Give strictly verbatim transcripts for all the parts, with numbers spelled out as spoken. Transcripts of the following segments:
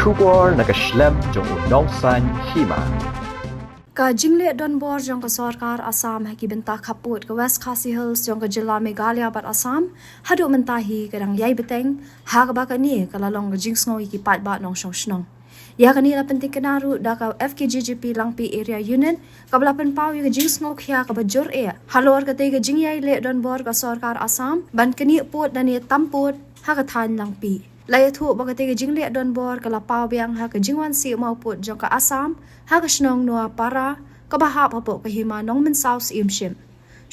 Khubor na ka shlem jong u nongsan hima. Ka jingleh donbor jong ka sorkar Assam ha ki bynta khappud ka West Khasi Hills jong ka jylla Meghalaya bad Assam haduh mynta hi ka dang ïai bteng, ha kaba kane ka la long ka jingsngew ïa ki paidbah nongshong shnong. Ïa kane la pyntikna ruh da ka F K J G P Langpih Area Unit, kaba la pynpaw ïa ka jingsngew khia kaba jur eh halor katei ka jingïai leh donbor ka sorkar Assam ban knieh pud da ne tam pud ha ka thaiñ Langpih. La ïathuh ba katei ka jingleh donbor ka la paw biang ha ka jingwan sih mawpud jong ka Assam ha ka shnong Noapara, kaba hap hapoh ka hima Nongmynsaw Syiem Ship.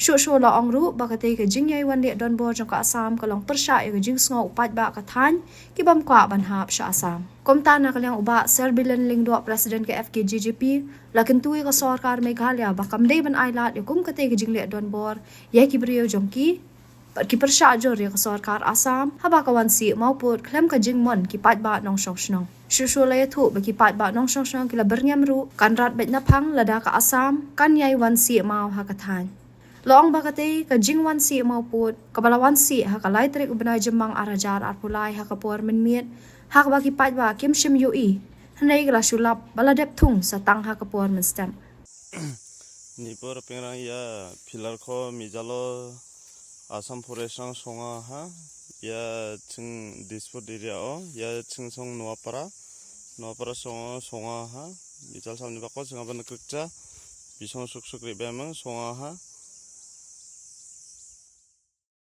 Shuh shuh la ong ruh ba katei ka jingïai wan leh donbor jong ka Assam ka long pyrshah ïa ka jingsngew u paidbah ka thaiñ ki bym kwah ban hap sha Assam. Kumta na ka liang u Bah Serbilen Lyngdoh, President ka F K J G P, la kyntu ïa ka sorkar Meghalaya ba kam dei ban ailad ïa kum katei ka jingleh donbor ïa ki briew jong ki, bad ki pyrshah jur ïa ka sorkar Assam haba ka wan sih mawpud khlem ka jingmon ki paidbah nongshong shnong. Shuh shuh la ïathuh ba ki paidbah nongshong shnong ki la byrngem ruh kan rat beit na phang lada ka Assam kan ïai wan sih maw ha ka thaiñ. La ong ba katei ka jingwan sih mawpud kaba la wan sih ha ka lai tarik u bnai Jymmang ar hajar arphew lai ha ka por mynmiet, ha kaba ki paidbah kim shym ïohi, hynrei ka la shu lap ba la dep thung sa tang ha ka por mynstep. Ni por pengrang ïa pillar ko mijalo Assam Forest rang songa ha, ïa ching Dispur area o, ïa ching song Noapara, Noapara songa, songa ha, mijal sam ni bako singa ban krikcha, bisong suk suk ri bemang songa ha,